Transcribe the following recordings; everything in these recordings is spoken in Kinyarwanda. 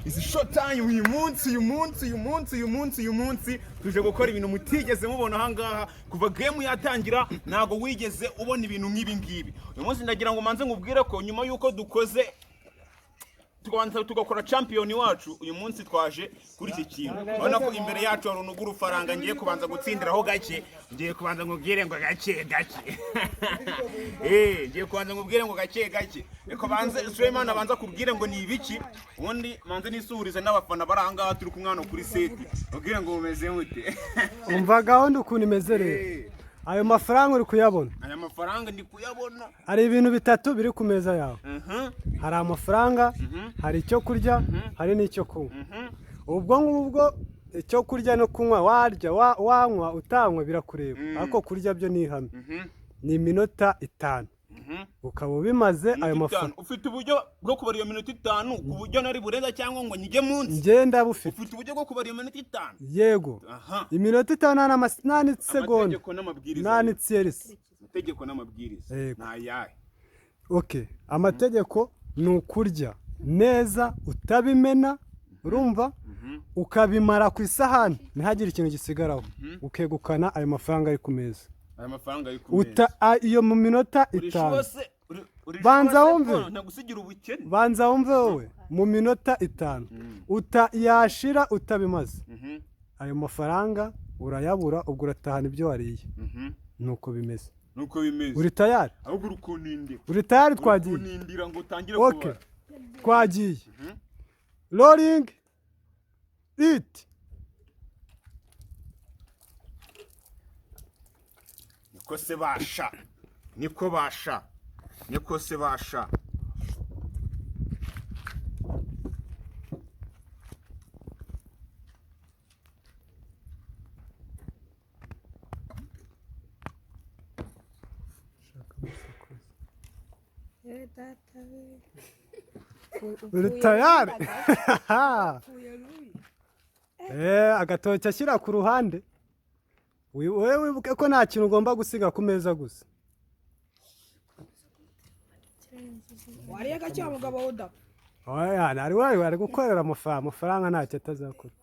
It's show time. Uyu munsi, uyu munsi, uyu munsi, uyu munsi, uyu munsi tuje gukora ibintu mutigeze mubona aha ngaha. Kuva game yatangira ntabwo wigeze ubona ibintu nk'ibi ngibi. Uyu munsi ndagira ngo manze nkubwire ko nyuma y'uko dukoze, tukabanza tugakora champion wacu, uyu munsi twaje kuri iki kintu. Urabona ko imbere yacu hari urunugu rufaranga ngiye kubanza gutsindiraho gake. Ngiye kubanza nkubwire ngo gake gake, ngiye kubanza nkubwire ngo gake gake. Reka banze Suleiman abanza kubwire ngo ni ibiki, ubundi manze nisuhurize n'abafana bari aha ngaha turi kumwe hano kuri set, ubwire ngo mumeze mute. Umva gahunda ukuntu imeze rero. Ayo mafaranga uri kuyabona? Aya mafaranga ndi kuyabona. Hari ibintu bitatu biri ku meza yawe. Hari amafaranga, hari icyo kurya, hari n'icyo kunywa. Ubwo ngubwo icyo kurya no kunywa, warya, wanywa, utanywa birakureba, ariko kurya byo ni ihame. Ni iminota 5 ukaba ubimaze ayo Minota 5. mafaranga. Ufite uburyo bwo kubara iyo minota 5 ku buryo nari burenza cyangwa ngo njye munsi? Ngenda bufite. Ufite uburyo bwo kubara iyo minota 5? Yego. Iminota 5 nta n'isegonda. Amategeko n'amabwiriza. Nta n'itsiyerisi. Amategeko n'amabwiriza Yego. ni ayahe? Okay, amategeko ni ukurya neza utabimena, urumva, ukabimara ku isahani ntihagire ikintu gisigaraho, ukegukana ayo mafaranga ari ku meza. Aya mafaranga ari ku meza. Iyo mu minota Uri 5. sure se? Uri Banza sure se wumve. ko ntagusigira ubukene? Banza wumve wowe, mu minota 5 uta yashira utabimaze, ayo mafaranga urayabura, ubwo uratahana ibyo wariye. Nuko bimeze. Nuko bimeze. Uri tayari? Ahubwo uri kunindira. Uri tayari? Uri Twagiye. kunindira ngo utangire Okay. kubara. Twagiye. Rolling it. Niko se basha, niko basha, niko se basha. Data we. Uri tayari? Agatoki ashyira ku ruhande. Wowe wibuke ko nta kintu ugomba gusiga ku meza gusa. Wariye gake wa mugabo we udapfa. Oya, ari wowe ari gukorera amafaranga, amafaranga ntacyo atazakora.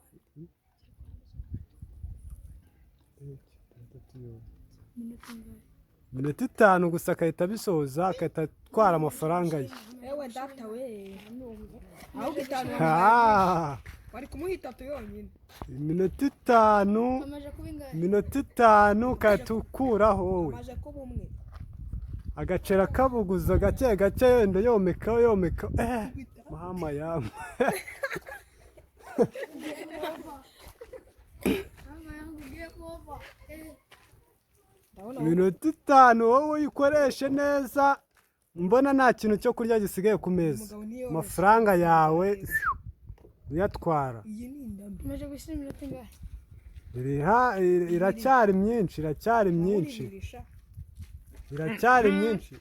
Iminota 5 gusa agahita abisoza, agahita atwara amafaranga ye. Ewe data we, ahubwo 5 wari kumuha 3 yonyine. Iminota 5. Amaze kuba ingahe? Iminota 5 ugahita ukuraho wowe. Amaze kuba umwe. Agacera kabuguza gake gake, yenda yomekaho yomekaho, mama yama. Mama yangu ugiye kuba. Ndabona. Iminota 5 wowe uyikoreshe neza, mbona nta kintu cyo kurya gisigaye ku meza. Umugabo niyo. Amafaranga yawe uyatwara. Iyi ni inda mbi. Amaze gushyira iminota ingahe? Iracyari myinshi, iracyari myinshi. Uribirisha. Iracyari myinshi,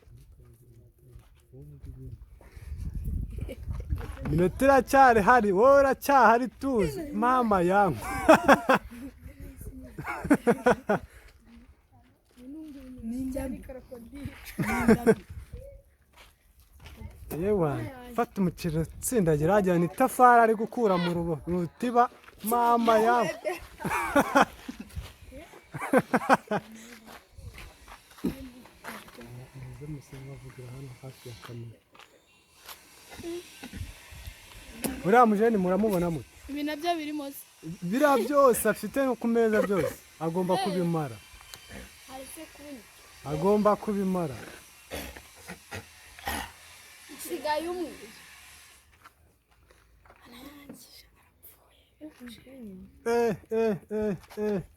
iminota iracyari hari, wowe uracyahari, tuzi mama yangu. Ni inda mbi. Krokodile. Ni inda mbi. Yewe, fata umuceri utsindagira wagira ni itafari ari gukura mu rutiba, mama yangu. Uriya mujeni muramubona mute? Ibi nabyo birimo se? Biriya byose afite ku meza byose agomba kubimara. Hari se kunywa. Agomba kubimara. Isigaye umwe.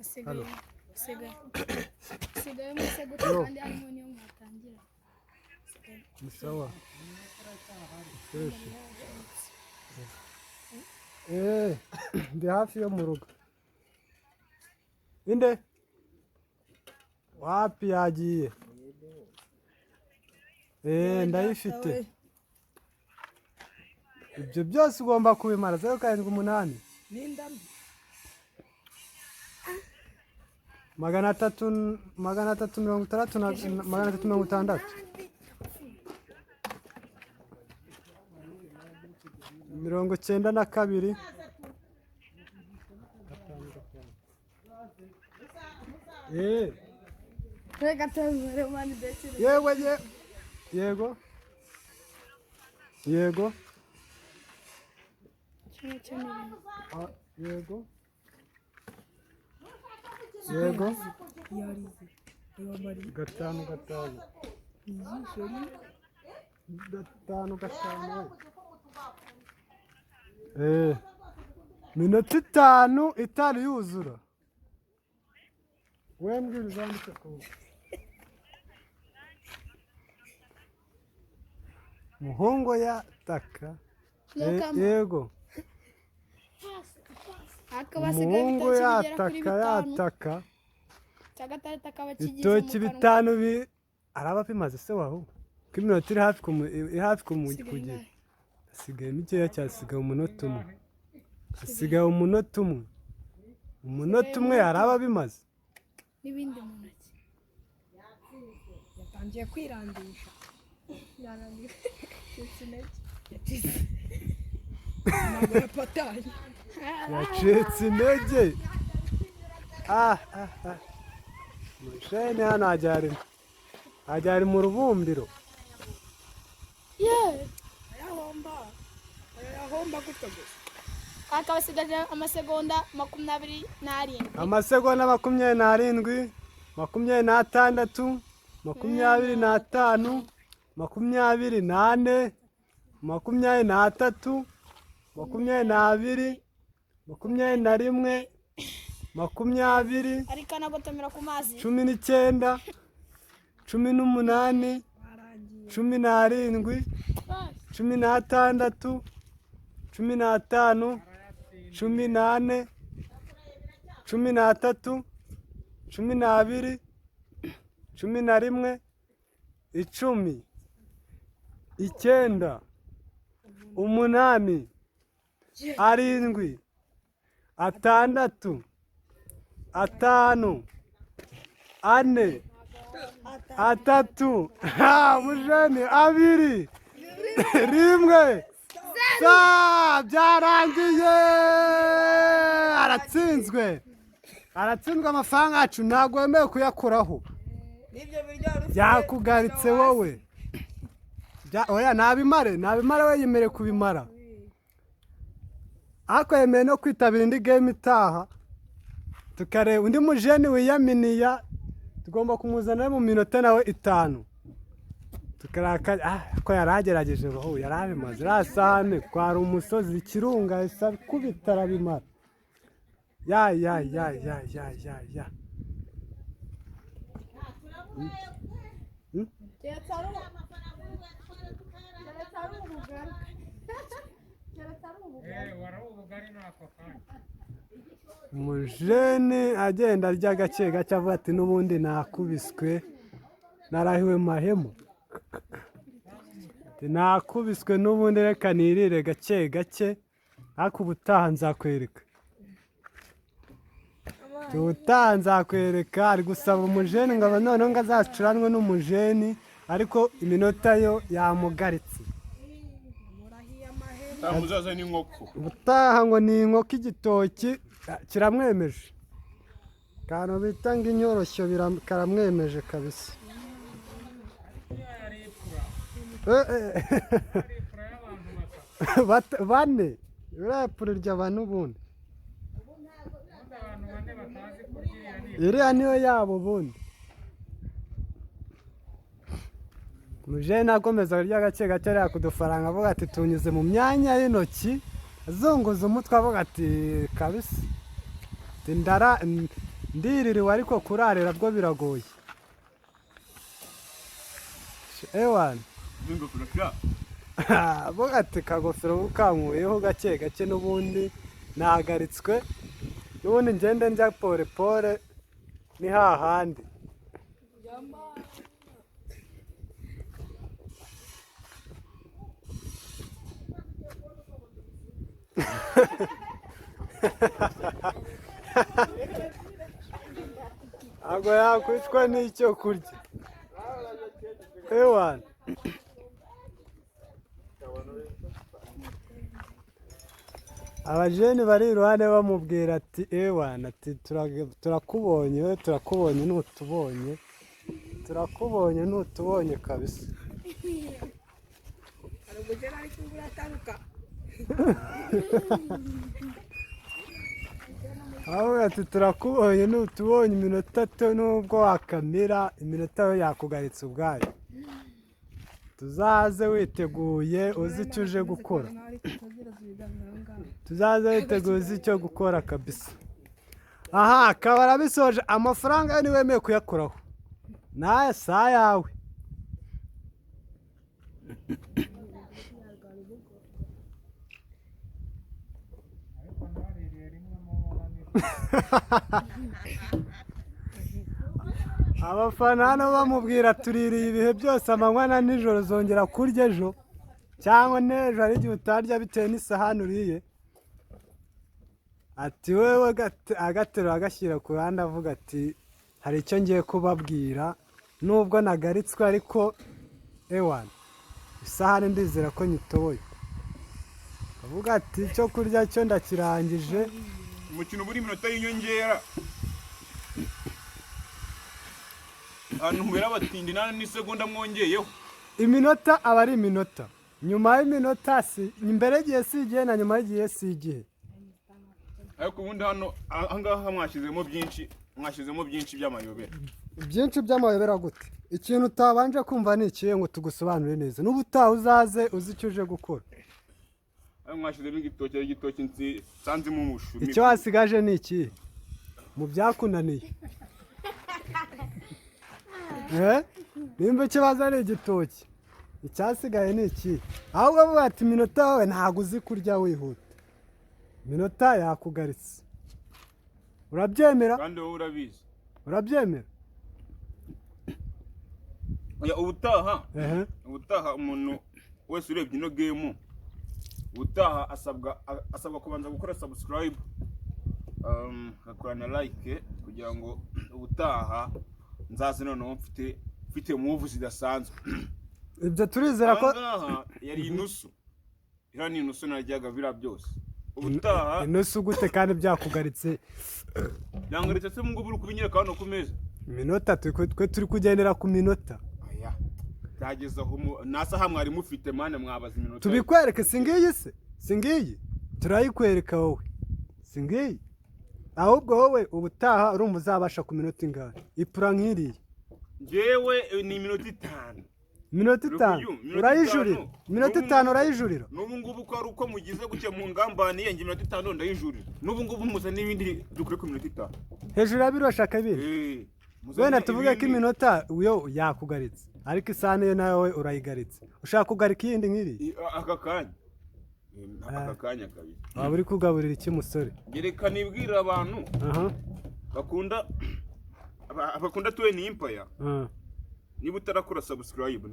Asigaye asigaye asigaye umwe se gute kandi harimo niyo mwatangira? Ni sawa. Fresh. Ndi hafi yo mu rugo. Inde? Wapi, yagiye. Ndayifite. Ibyo byose ugomba kubimara. 078. Ni inda mbi. 300, 360 na 360. 92. Reka tubibare mani ndetse. Yewe ye, yego yego. Kimwe cyo ni rimwe. Ah, yego yego. Yarize reba Mariya. 5 5 Ijisho rimwe. 5 5. Minota 5 itari yuzura. We mbwira uzandike ku muhungu yataka. Lokama. Yego. Hakaba hasigaye Umuhungu ibitoki bigera kuri yataka 5. yataka. Icya gatandatu akaba kigize Ibitoki mu kanwa. 5 araba bimaze se waho ko iminota iri hafi Hasigaye kugera. ingahe? Hasigaye mikeya cyane, hasigaye umunota umwe. Hasigaye umunota umwe. Umunota umwe araba bimaze. N'ibindi mu ntoki. Yatangiye kwirandisha. Yananiwe. Yacitse intege. Yacitse ntabwo yapataye. Yacitse intege. Ah, ah, ah. Mushene hano hajya ari mu rubumbiro. Yeee. Ayahomba ayahomba gutyo gusa. Hakaba hasigaje amasegonda 27. Amasegonda 27, 26, 25, 24, 23, 22, 21, 20, Ariko anagotomera ku mazi. 19, 18, Barangiye. 17, 16, 15, 14, 13, 12, 11, 10, 9, 8, 7, 6, 5, 4, 3, ha mujene 2, 1. Sa byarangiye, aratsinzwe, aratsinzwe. Amafaranga yacu ntabwo wemewe kuyakuraho. Byakugaritse wowe. Oya nabimare, nabimare, we yemere kubimara, ariko yemeye no kwitabira indi game itaha, tukareba undi mujene wiyaminiya. Tugomba kumuzana mu minota nawe 5, tukaraka. Ko yaragerageje bahu, yarabimaze. Iriya sahane kwari umusozi ikirunga isa kubita arabimara. Ya ya ya ya ya ya ya. Umujene agenda arya gake gake, avuga ati n'ubundi nakubiswe, narahiwe mahemu. Ati nakubiswe n'ubundi, reka nirire gake gake, ariko ubutaha nzakwereka. Ubutaha nzakwereka. Ari gusaba umujeni ngo noneho ngo azacuranwe n'umujeni, ariko iminota yo yamugaritse. Muzaza n'inkoko. Ubutaha ngo ni inkoko, igitoki kiramwemeje, akantu bita ngo inyoroshyo karamwemeje kabisa. Bane iriya pura irya abantu ubundi, iriya niyo yabo ubundi. Mujene akomeza kurya gake gake, ariya kudufaranga, avuga ati tunyuze mu myanya y'intoki, azunguza umutwe avuga ati kabisa, ati ndara ndiririwe, ariko kurarira bwo biragoye. Ewana N'ingofero sha. Avuga ati kagofero ukankuyeho gake gake, n'ubundi nahagaritswe, n'ubundi ngende njya pole pole, ni hahandi. Ntabwo yakwicwa n'icyo kurya. Ewana. Abajeni bari iruhande bamubwira ati: "Ewana," ati, "turakubonye we, turakubonye ntutubonye, turakubonye ntutubonye kabisa." Hari umugeni ari kugura ataruka. Avuga ati: "Turakubonye ntutubonye, iminota to nubwo wakamira iminota yo yakugaritse ubwayo. Tuzaze witeguye, uzi icyo uje gukora, tuzaze witeguye uzi icyo gukora kabisa." Aha akaba arabisoje. Amafaranga yo ntiwemeye kuyakoraho, n'aya si ayawe. Ariko ntaririye rimwe mubona ni Abafana hano bamubwira: "Tuririye ibihe byose, amanywa na nijoro, zongera kurya ejo cyangwa n'ejo." Hari igihe utarya bitewe n'isahani uriye. Ati wewe agaterura agashyira ku ruhande, avuga ati: "Hari icyo ngiye kubabwira, nubwo nagaritswe ariko ewana isahani ndizera ko nyitoboye." Avuga ati: "Icyo kurya cyo ndakirangije." Umukino buri iminota y'inyongera, ahantu hubera abatindi nta n'isegonda mwongeyeho. Iminota aba ari iminota, nyuma y'iminota si imbere y'igihe si igihe, na nyuma y'igihe si igihe. Ariko ubundi hano ahangaha mwashyizemo byinshi, mwashyizemo byinshi by'amayobera. Byinshi by'amayobera gute? Ikintu utabanje kumva ni ikihe ngo tugusobanurire neza? N'ubutaha uzaze uzi icyo uje gukora. Ariko mwashyizemo igitoki, ari igitoki nsanzemo umushumi. Icyo wasigaje ni ikihe mu byakunaniye? Eh? Nimba ikibazo ari igitoki, icyasigaye ni ikihe? Ahubwo avuga ati: "Iminota wowe ntabwo uzi kurya wihuta, iminota yakugaritse." Urabyemera? Kandi wowe urabizi. Urabyemera? Oya, ubutaha Ehe. ubutaha umuntu wese urebye ino game, ubutaha asabwa kubanza gukora subscribe, agakora na like, kugira ngo ubutaha nzaze noneho mfite move zidasanzwe. Ibyo turizera ko Ahangaha yari inusu, iriya ni inusu naryaga biriya byose. Ubutaha Inusu gute kandi byakugaritse? Byangaritse se ngubu uri kubinyereka hano ku meza? Iminota twe turi kugendera ku minota. Aya byageze aho nta saha mwari mufite mane mwabaza iminota. Tubikwereke? Si ngiyi se? Si ngiyi? Turayikwereka wowe, si ngiyi? Ahubwo wowe ubutaha urumva uzabasha ku minota ingahe ipura nk'iriya? Njyewe ni iminota 5. Iminota Uri 5? kubyumva? Iminota Urayijurira? 5. Iminota 5 urayijurira? N'ubu ngubu ko ari uko mugize gutya mu ngambaniye, njye iminota 5 ndayijurira. N'ubu ngubu muza n'ibindi dukore ku minota 5. Hejuru ya biri urashaka ibindi? Eh, muzane Wenda tuvuge ko ibindi. iminota yo yakugaritse, ariko isahani yo nawe urayigaritse. Ushaka kugarika iyindi nk'iriya? Aka kanya. Aka kanya kabisa. Waba uri kugaburira iki musore? Gereka nibwirira abantu Aha. bakunda tuwe ni impaya. Niba utarakora subscribe,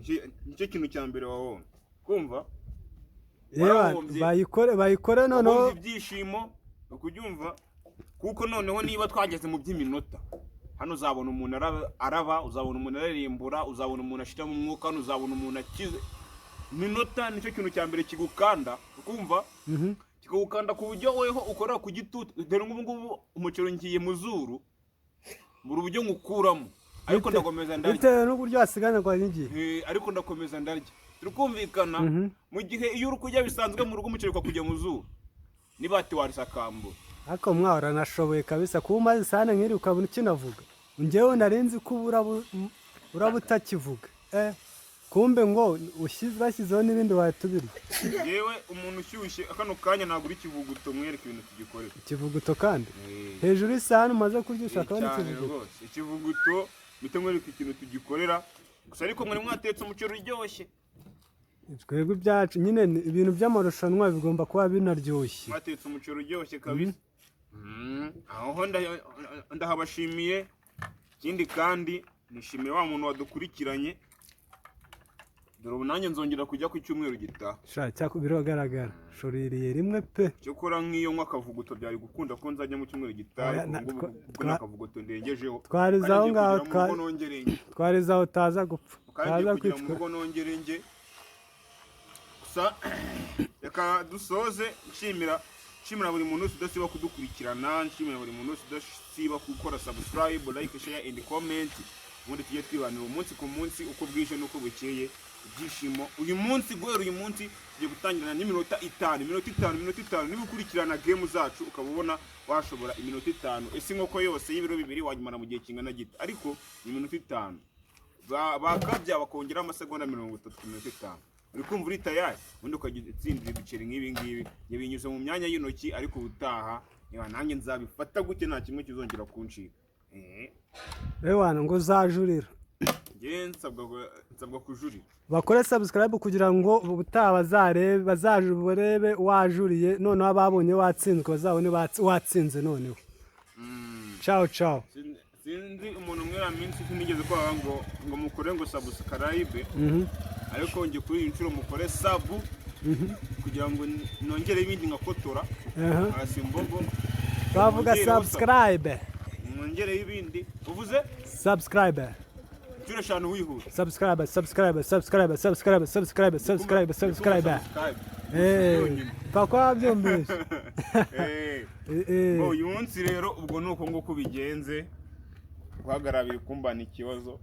nicyo kintu cya mbere wabonye kumva. Yewe, Warahombye. bayikore, bayikore noneho. Wabonye ibyishimo ukubyumva, kuko noneho niba twageze mu by'iminota hano, uzabona umuntu araba, uzabona umuntu ararimbura, uzabona umuntu ashiramo umwuka hano, uzabona umuntu akize. Minota nicyo kintu cya mbere kigukanda ukumva, kikagukanda ku buryo weho ukorera ku gitutu. Dore ngubu ngubu umuceri ngiye mu zuru, buri buryo ngukuramo, ariko ndakomeza ndarya. Bitewe n'uburyo wasiganirwa n'igihe. Ariko ndakomeza ndarya, turi kumvikana? Mu gihe iyo uri kurya bisanzwe mu rugo, umuceri ukakujya mu zuru, niba ati warisakambura. Ariko mwa uranashoboye kabisa, kuba umaze isahani nk'iri ukabona ukinavuga. Njyewe nari nzi ko uraba utakivuga, kumbe ngo bashyizeho n'ibindi wahita ubirya. Yewe, umuntu ushyushye kano kanya nagura ikivuguto, mwereke ibintu tugikorera. Ikivuguto kandi hejuru y'isahani umaze kurya ushaka Cyane. n'ikivuguto? Rwose ikivuguto, mpite mwereka ikintu tugikorera gusa. Ariko mwari mwatetse umuceri uryoshye. Twebwe ibyacu nyine ni ibintu by'amarushanwa, bigomba kuba binaryoshye. Mwatetse umuceri uryoshye kabisa. Aho ndahabashimiye. Ikindi kandi nishimiye wa muntu wadukurikiranye. Dore ubu nanjye nzongera kujya ku cyumweru gitaha. Sha cyako biragaragara, shoririye rimwe pe. Cyokora nk'iyo nywa akavuguto byari gukunda ko nzajya mu cyumweru gitaha. Oya, ariko ubu ngubu kuko n'akavuguto ndengejeho. Twarize Kandi aho ngiye ngaho kugera mu rugo nongere njye. Twarize aho utaza gupfa, Kandi utaza ngiye kugera mu kwicwa. rugo nongere njye. Gusa reka dusoze nshimira. Nshimira buri muntu wese udasiba kudukurikirana, nshimira buri muntu wese udasiba gukora subscribe, like, share and comment. Ubundi tujye twibanira umunsi ku munsi, uko bwije n'uko bukeye, ibyishimo. Uyu munsi, guhera uyu munsi, tugiye gutangirana n'iminota 5, iminota 5, iminota 5. Niba ukurikirana game zacu ukaba ubona washobora iminota 5, ese inkoko yose y'ibiro 2 wayimara mu gihe kingana gito? Ariko ni iminota 5, bakabya bakongeraho amasegonda 30 ku minota 5. Uri kumva uri tayari? Ubundi ukajya utsindira ibiceri nk'ibi ngibi. Njye binyuze mu myanya y'intoki, ariko ubutaha niba nanjye nzabifata gute, nta kimwe kizongera kuncika. Ewana, ngo uzajurira. Njye nsabwa kujurira. Bakore subscribe kugira ngo ubutaha bazarebe, bazarebe wajuriye. Noneho ababonye watsinzwe bazabone watsinze noneho. Ciao ciao. Sinzi umuntu umwe ya minsi sinigeze kwaga ngo mukore ngo subscribe, ariko njye kuri iyi nshuro mukore sub kugira ngo nongere ibindi nkakotora hasi imbogo. Bavuga Mwongereho. Subscribe. Mwongereho ibindi uvuze. Subscribe. Inshuro 5 wihuta. Subscribe, subscribe, subscribe, subscribe, subscribe, subscribe, subscribe. Subscribe. Eh, paka wabyumvise. Ngo uyu munsi rero ubwo ni uko nguko bigenze, guhagarara biri kumbana ikibazo.